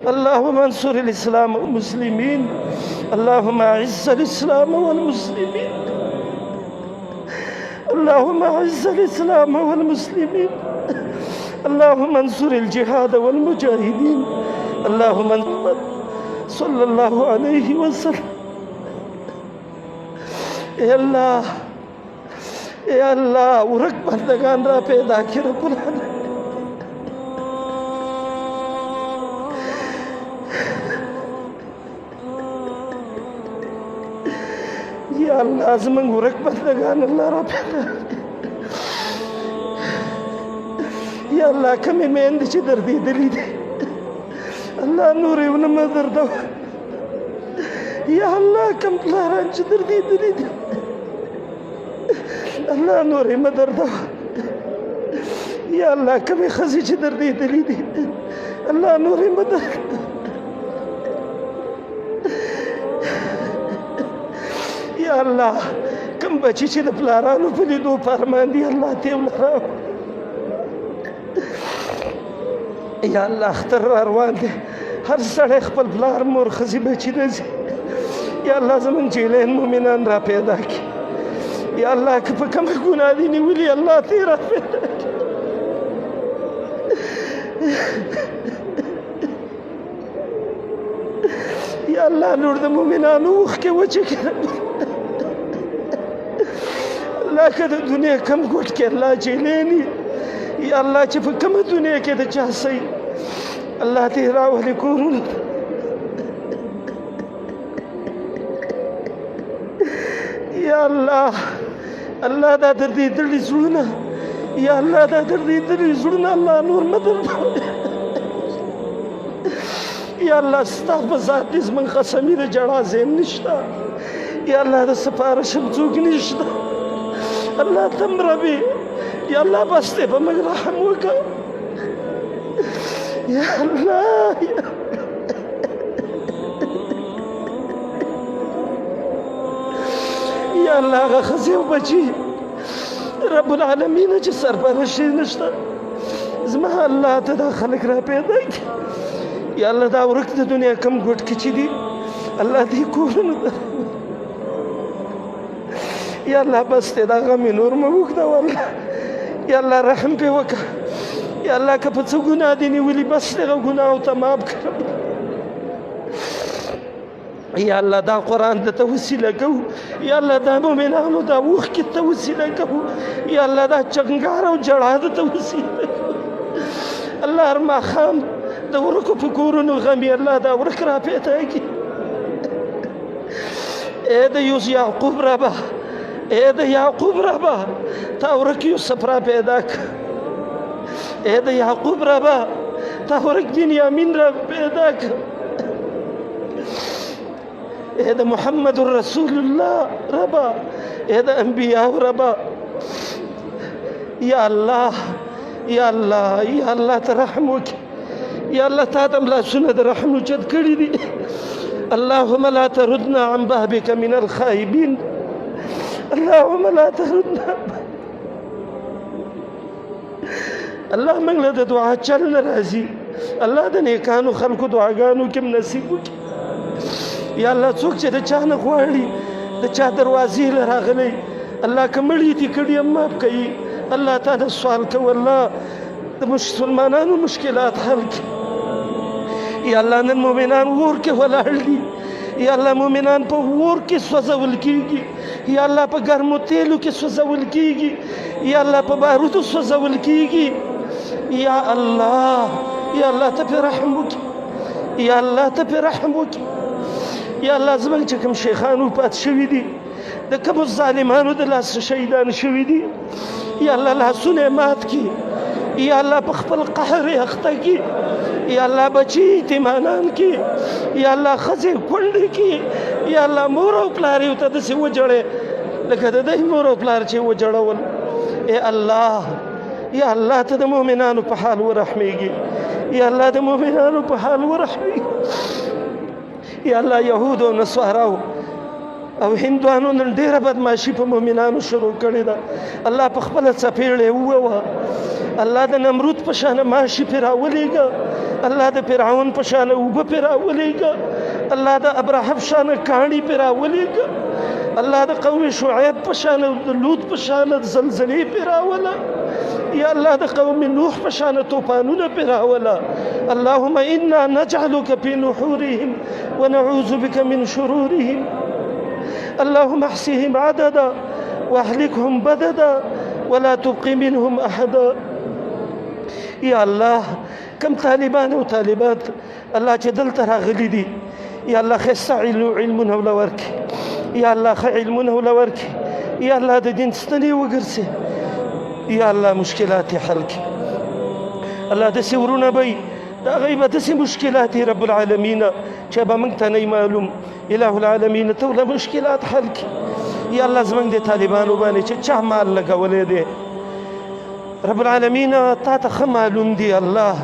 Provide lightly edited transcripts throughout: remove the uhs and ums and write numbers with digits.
اللهم انصر الإسلام والمسلمين، اللهم أعز الإسلام والمسلمين، اللهم أعز الإسلام والمسلمين، اللهم انصر الجهاد والمجاهدين، اللهم صلى الله عليه وسلم. اے الله، اے الله، ورک بندگان را پیدا کړه رب العالمین. یا الله، زمونږ ورک بندگان الله را پیدا. یا الله، کومې میندې چې دردېدلې دي، الله نور یې ونه مه دردوه. یا الله، کوم پلاران چې دردېدلي دي، الله نور یې مه دردوه. یا الله، کومې ښځې چې دردېدلې دي، الله نور یې مه دردوه. یا الله، کوم بچي چې د پلارانو په لیدو په ارمان دي، الله ته یې ولراوه. یا الله، اختر را روان دی، هر سړی خپل پلار، مور، ښځې، بچي نه ځي. یا الله، زمونږ جیلین مؤمنان را پیدا کړي. یا الله، که په کومه ګناه دي نیولي، الله ته یې را پیدا کړي. یا الله، نور د مؤمنانو اوښکې وچې کړه. الله، که د دنیا کم ګوټ کې الله جیلیني، یا الله، چې په کومه دنیا کې د چا سي، الله دې راولي کورونه. یا الله، الله دا دردېدلي زړونه، یا الله، دا دردېدلي زړونه الله نور مه دردوه. یا الله، ستا په ذات دې زموږ قسمي، د ژړا ځای نشته. یا الله، د سفارش هم څوک نشته. الله، تم ربي. یا الله، بس دې په موږ رحم وکړه. یا الله، یا الله، هغه ښځې او بچي رب العالمین چې سرپرست یې نشته، زما الله ته دا خلک را پیدا کړي. یا الله، دا ورک د دنیا کم ګوټ کې چې دي، الله دې کورونه ته. یا الله، بس دی، دا غم یې نور مه اوږدوه. الله، یا الله، رحم پرې وکړه. یا الله، که په څه ګناه دې نیولي، بس دغه ګناهو ته معاف کړه. یا الله، دا قرآن د ته وسیله کوو. یا الله، دا مؤمنانو دا اوښکې ته وسیله کوو. یا الله، دا چنګار او ژړا د ته وسیله کوو. الله، هر ماښام د ورکو په کورونو غمي، الله دا ورک را پیدا کړي. ای د یوس یعقوب ربه، ای د یعقوب ربه، تا ورک یوسف را پیدا کړه. ای د یعقوب ربه، تا ورک بنیامین را پیدا کړه. اے د محمد رسول الله ربا، اے د انبیاء ربا، یا الله، یا الله، یا الله، ته رحم وکړي. یا الله، تا ته لاسونه د رحم اوچت کړي دي. اللهم لا تردنا عن بابك من الخائبين، اللهم لا تردنا. الله، موږ له د دعا چل نه راځي. الله، د نیکانو خلکو دعاګانو کې نصیب وکړي. یا الله، څوک چې د چا نه غواړي، د چا دروازې له راغلی، الله که مړي دي کړي هم معاف کوي. الله، تا نه سوال کوو، الله د مسلمانانو مشکلات حل کړي. یا الله، نن مؤمنان ور کې ولاړ دي. یا الله، مؤمنان په ور کې سوځول کیږي. یا الله، په ګرمو تیلو کې سوځول کیږي. یا الله، په بارودو سوځول کیږي. یا الله، یا الله، ته په رحم وکړي. یا الله، ته په رحم وکړي. یا الله، زمونږ چې کوم شیخان وفات شوي دي، د کومو ظالمانو د لاسه شهیدان شوي دي، یا الله، لاسونه یې مات کړي. یا الله، په خپل قهر یې اخته کړي. یا الله، بچي یتیمانان کړي. یا الله، ښځې کونډې کړي. یا الله، مور او پلار یې ورته داسې وژړې لکه د دی مور او پلار چې وژړول. ای الله، یا الله، ته د مؤمنانو په حال ورحمېږي. یا الله، د مؤمنانو په حال ورحمېږي. یا الله، یهود او نصاراو او هندوانو نن ډېره بدمعاشي په مؤمنانو شروع کړې ده. الله، په خپله څپېړې ووهه. الله د نمرود په شان ماشي پرې راولېږه. الله د فرعون په شان اوبه پرې راولېږه. الله د ابرهه په شان کاڼي پرې راولېږه. الله د قوم شعیب په شان، د لوط په شان زلزلې پرې راوله. یا الله د قوم نوح په شان توپانونه پرې راوله. اللهم انا نجعلك في نحورهم ونعوذ بك من شرورهم. اللهم احصهم عددا واهلكهم بددا ولا تبقي منهم احدا. یا الله کم طالبان او طالبات الله چې دلته راغلي دي، یا الله ښایسته علمونه وله ورکړي. یا الله ښه علمونه وله ورکړي. یا الله د دین ستنې وګرځي. یا الله مشکلات یې حل کړي. الله داسې ورونه به وي، د هغوی به داسې مشکلات وي رب العالمین چې به موږ ته نه معلوم. اله العالمین ته وله مشکلات حل کړي. یا الله زموږ د طالبانو باندې چې چا مال لګولی دی رب العالمین تا ته ښه معلوم دی الله.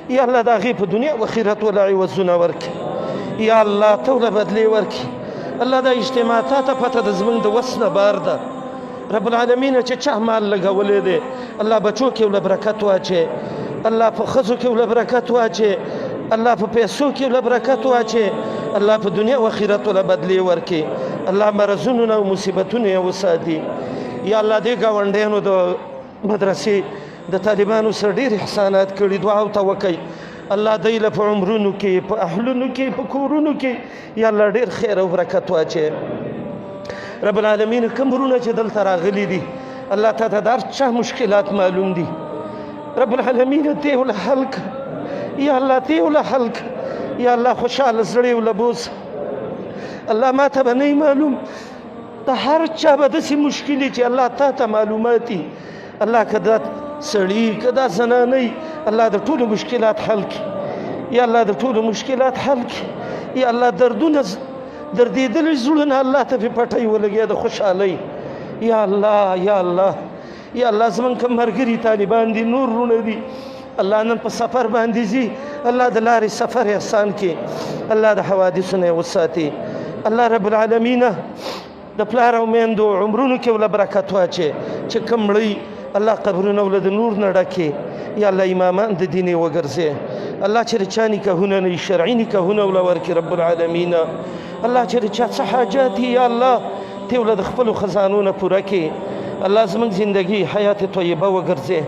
یا الله د هغې په دنیا او آخرت وله عوضونه ورکړي. یا الله ته وله بدلې ورکړي. الله دا اجتماع تا ته پته ده، زموږ د وس نه بار ده رب العالمین چې چا مال لګولی دی الله بچو کې وله برکت واچي. الله په ښځو کې وله برکت واچي. الله په پیسو کې وله برکت واچي. الله په دنیا او آخرت وله بدلې ورکړي. الله مرضونو نه او مصیبتونو یې وساتي. یا الله دې ګاونډیانو د مدرسې د طالبانو سره ډېر احسانات کړي، دعا ورته وکړئ. الله دی له په عمرونو کې، په اهلونو کې، په کورونو کې یا الله ډېر خیر او برکت واچي. رب العالمین کوم ورونه چې دلته راغلي دي الله تا ته د هر چا مشکلات معلوم دي رب العالمین ته یې وله حل کړه. یا الله ته یې وله حل کړه. یا الله خوشحاله زړه یې وله بوځه. الله ما ته به نه معلوم، د هر چا به داسې مشکلې چې الله تا ته معلومات دي. الله که دا سړي که دا زنانه الله د ټولو مشکلات حل کړي. یا الله د ټولو مشکلات حل کړي. یا الله دردونه دردېدلي زړونه الله ته پې پټۍ ولګوي د خوشحالۍ. یا الله یا الله یا الله زمونږ کوم ملګري طالبان دي، نور وروڼه دي، الله نن په سفر باندې ځي، الله د لارې سفر احسان کړي. الله د حوادثو نه یې وساتي. الله رب العالمین د پلار او میندو عمرونو کې وله برکت واچي چې کوم مړی الله قبرونه وله د نور نه ډکې. یا الله امامان د دین یې وګرځي. الله چې د چا نکاحونه نه وي شرعي نکاحونه وله ورکړي رب العالمین. الله چې د چا څه حاجات وي یا الله ته وله د خپلو خزانو نه پوره کړي. الله زموږ زندګي حیات طیبه وګرځي.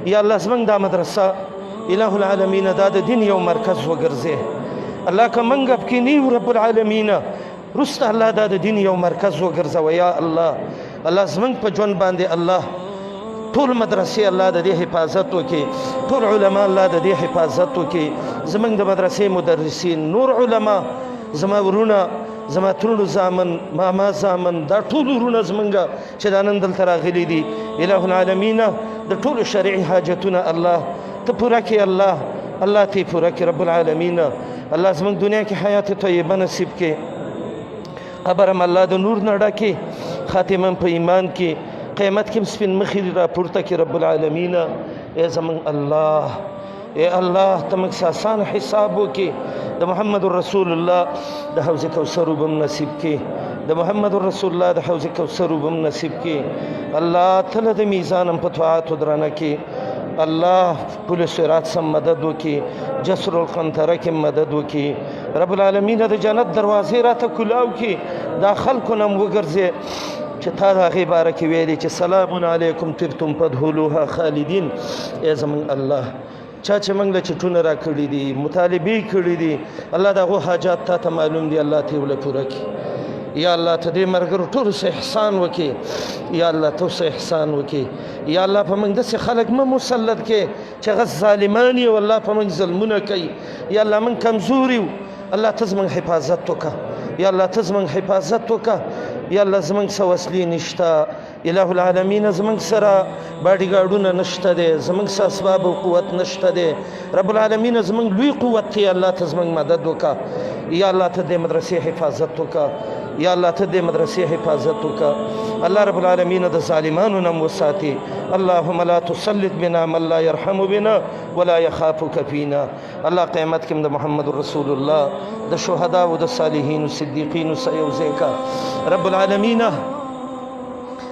یا الله زموږ دا مدرسه اله العالمین دا د دین یو مرکز وګرځي. الله که موږ پکې نه یو رب العالمین وروسته الله دا د دین یو مرکز وګرځوه. یا الله الله زموږ په ژوند باندې الله ټول مدرسې الله د دې حفاظت وکړي. ټول علما الله د دې حفاظت وکړي. زموږ د مدرسې مدرسین، نور علما، زما ورونه، زما ترونو زامن، ماما زامن، دا ټول ورونه زمونږ چې دا نن دلته راغلي دي اله العالمین د ټولو شرعي حاجتونه الله ته پوره کړي. الله الله ته پوره کړي رب العالمین. الله زموږ دنیا کې حیات طیبه نصیب کړي. قبر هم الله د نور نه ډکې، خاتمه هم په ایمان کې، قیامت کې هم سپین مخي راپورته کړي رب العالمین. ای زموږ الله، ای الله ته موږ څه اسانه حساب وکړي. د محمد رسول الله د حوض کوثر اوبه هم نصیب کړي. د محمد رسول الله د حوض کوثر اوبه هم نصیب کړي. الله ته له د میزان هم په طاعاتو درنه کړي. الله پل صراط سم مدد وکړي، جسر القنطره کې مدد وکړي. رب العالمین د جنت دروازې راته کلاو کړي. دا خلکو نه هم وګرځي چې تا د هغې باره کې ویلي چې سلام علیکم طبتم فادخلوها خالدین. ای زموږ الله چا چې موږ له چټونه راکړي دي، مطالبې کړي دي، الله د هغو حاجات تا ته معلوم دي، الله ته یې وله پوره کړي. یا الله ته دې ملګرو ټولو څه احسان وکړي. یا الله ته څه احسان وکړي. یا الله په موږ داسې خلک مه مسلط کړې چې هغه ظالمان یو، الله په موږ ظلمونه کوي. یا الله موږ کمزوري یو، الله ته زموږ حفاظت وکړه. یا الله ته زموږ حفاظت وکړه. یا الله زموږ څه وسلې نشته اله العالمین، زموږ سره باډي ګارډونه نشته دی، زموږ څه اسباب او قوت نشته دی رب العالمین. زموږ لوی قوت دی، الله ته زموږ مدد وکړه. یا الله ته د مدرسې حفاظت وکړه. یا الله ته د مدرسې حفاظت وکړه. الله رب العالمین د ظالمانو نه وساتي. اللهم لا تسلط بنا من لا يرحم بنا ولا يخافك فينا. الله قیامت کې د محمد رسول الله د شهدا او د صالحین او صدیقین سره یو ځای کا رب العالمین.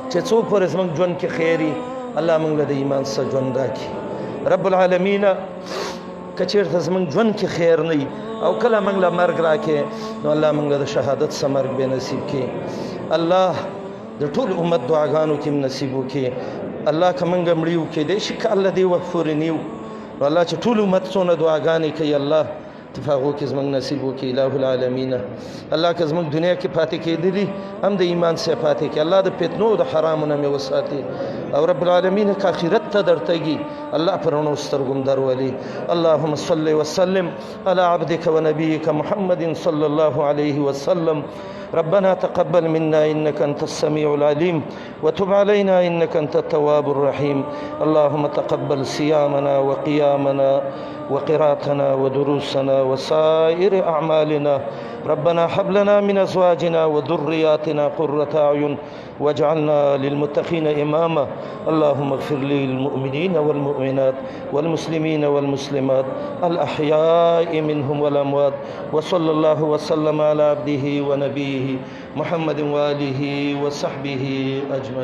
چې څو پورې زموږ ژوند کې خیري الله موږ له د ایمان سره ژوند راکړي. رب العالمین، که چېرته زمونږ ژوند کې خیر نه وي او کله موږ له مرګ راکې، نو الله موږ له د شهادت څخه مرګ به نصیب کړي. الله د ټول امت دعاګانو کې نصیب وکړي. الله که موږ مړي وو، کېدای شي که الله دې وخت پورې نه یو، نو الله چې ټول امت څونه دعاګانې کوي، الله ته په هغو کې زموږ نصیب وکړي. اله العالمین، الله که زموږ دنیا کې پاتې کېدلي هم د ایمان سره پاتې کړي. الله د فتنو د حرامو نه مې وساتي، او رب العالمین که آخرت ته درتګي، الله پر رڼو سترګو هم درولي. اللهم صل وسلم على عبدك ونبيك محمد صلى الله عليه وسلم. ربنا تقبل منا إنك أنت السميع العليم، وتب علينا إنك أنت التواب الرحيم. اللهم تقبل صيامنا وقيامنا وقراءتنا ودروسنا وسائر أعمالنا. ربنا هب لنا من أزواجنا وذرياتنا قرة أعين واجعلنا للمتقين إماما. اللهم اغفر للمؤمنين والمؤمنات والمسلمين والمسلمات الأحياء منهم والأموات، وصلى الله وسلم على عبده ونبيه محمد وآله وصحبه أجمعين.